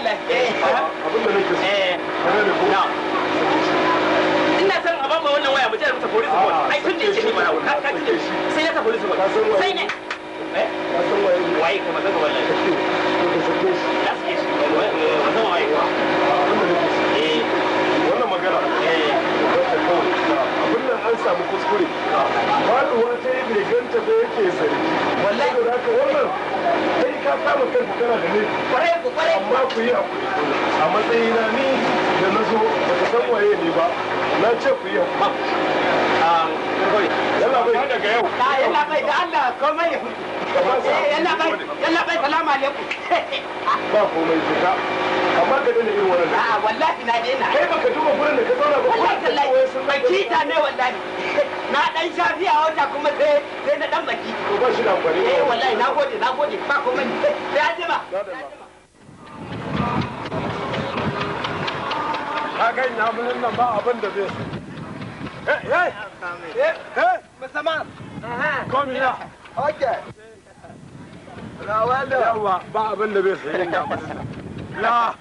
Wallahi. Abin da nake so. Kana da ko? Ina son a ba mu wannan waya mu je rubuta police report. Ai tun da yake ni barawo ka ka ce sai ya ta police report. Sai ne. Eh? Ka san waye ne? Waye kuma zaka wallahi. To ka sake shi. Ya sake shi. Wannan waye. Abin da nake so. Eh. Wannan magana. Eh. Abin nan an samu kuskure. Faduwa ta yi bai ganta ba yake zargi. Wallahi. Saboda haka wannan kai ka kama kanka kana da laifi. Kwarai ku kwarai. Amma ku yi hakuri. A matsayina ni da na zo ba ka san waye ne ba. Na ce ku yi hakuri. Yalla bai. Daga yau. Yalla bai da Allah komai ya hutu. Yalla bai yalla bai salamu alaikum. Ba komai jika. Amma ka daina irin wannan. A'a wallahi na daina. Kai baka duba gurin da ka zauna ba. Wallahi tallahi baki ta ne wallahi. Na dan shafi a wata kuma sai sai na dan baki. To ba shi da amfani. Eh wallahi nagode nagode ba komai. Sai an jima. Ka ga inyamurin nan ba abin da zai. Hey, hey, hey, hey, Mr. Man. Come here. Okay. Yawa ba abin da bai sayi inyamurin nan. La.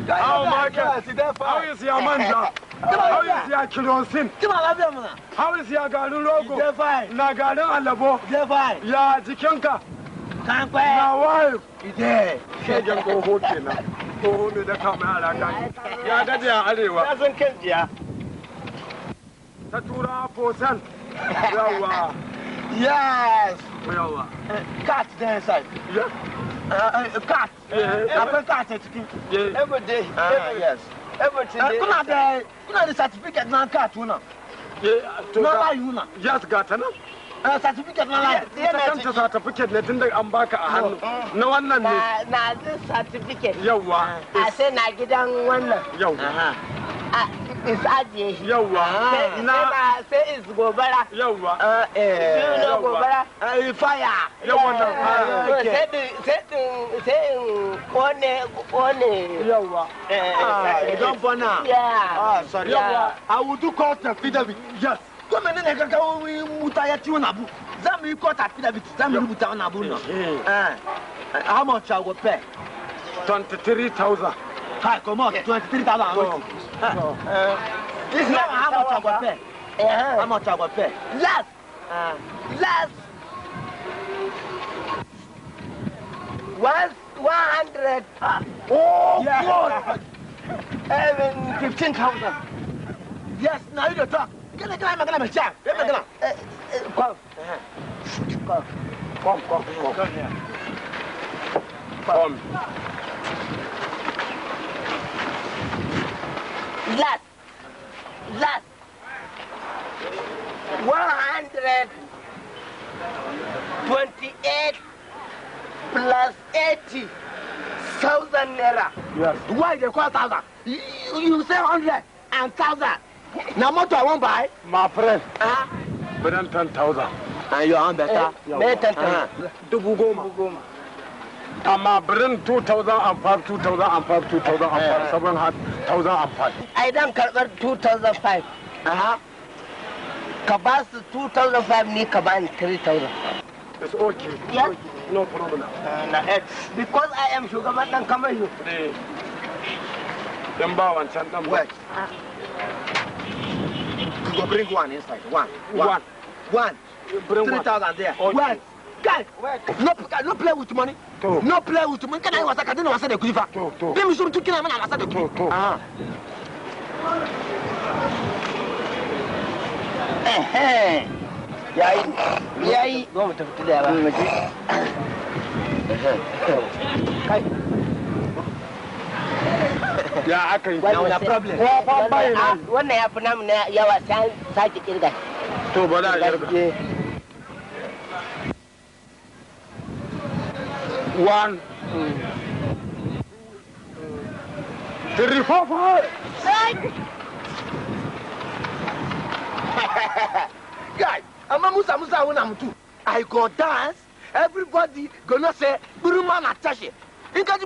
How market? How is your manja? How is your kerosene? How is your garin rogo? Na garin alabo? Ya jikinka? Na wife? Shegen tsoho kenan. Tsoho ne da kama yara kashi. Ya dade a arewa. Ya san kan jiya. Ta tura fosan. Yawa. Yes. Yawa. Cat dey inside. Yeah. Cat. Akwai cat a cikin. Every day. Yes. Everything dey. Kuna da kuna da certificate na cat wannan. Na layi wannan. Yes, ga ta nan. Certificate na layi. Ita kanta certificate ne tunda an baka a hannu. Na wannan ne. Na this certificate. Yawa. A sai na gidan wannan. Yawa. Is ajiye shi. Yawa. Na sai is gobara. Yawa. You know gobara? Fire. Yawa nan fire. Sai sai in kone kone. Yawa. You don burn am. Yeah. Ah, sorry. Yawa. I will do court affidavit. Yes. Ko menene ka kawo wuta ya ci wani abu? Za mu yi court affidavit, za mu rubuta wani abu nan. How much I go pay? 23,000. Kai, come on, 23,000. This now how much I go pay? How much I go pay? Last. Last. 100. Oh, God. 15,000. Yes, now you dey talk. Gana gana magana mai kyau. Kai magana. Come. Come. Come, come, come. Come here. Come. Last. Last. 128 plus 80,000 naira. Yes. Why they call thousand? You say 100 and 1,000. Now motor I won't buy. My friend. Bring 10,000. And your own better. Bring 10,000. 10,000. Amma bring 2,005, 2,005, 2,005, 7,005. I don't karɓar 2,005. Ka ba su 2,005 ni ka ba ni 3,000. It's okay. Yes. No problem. Na X. Because I am shugaban ɗan kamar you. Dan ba wancan ɗan ba. Wait. You go bring one inside. One. One. One. Bring one. 3,000 there. Okay. Wait. Guy, no, no play with money. To. No play with money. Kana yi wasa ka daina wasa da kuɗi fa. To, to. Bi mu shiru tun kina mana wasa da kuɗi. To, to. Yayi. Yayi. Zo mu tafi da ba. Kai. Ya aka yi. Na problem. Wannan ya fi namu na yawa sai an sake kirga. To ba za a kirga. 1, 2, 3, 4, 5. Guy, amma Musa Musa wuna mutu. I go dance. Everybody gonna say, Buruma na tashi. In ka ji